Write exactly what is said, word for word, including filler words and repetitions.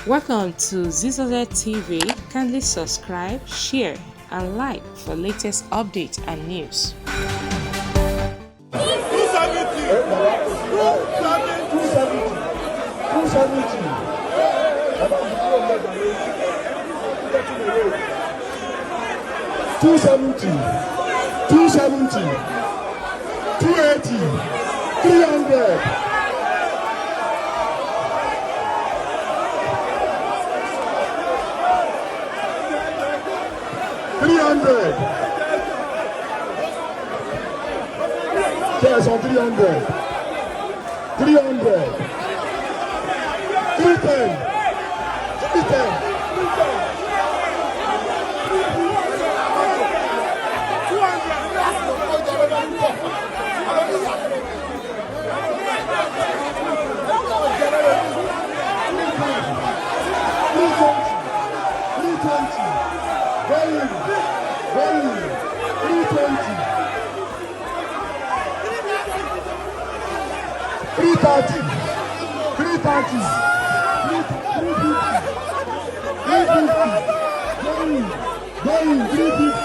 Welcome to Z Z Z T V. Kindly subscribe, share, and like for latest updates and news. Two seventy, two seventy, two eighty, three hundred. Three hundred. Yes, on three hundred. Three hundred. Three ten. Three ten. Three twenty. Very, very. Three twenty. Three thirty. Three thirty. Three fifty. Three fifty. Very, very. Three fifty.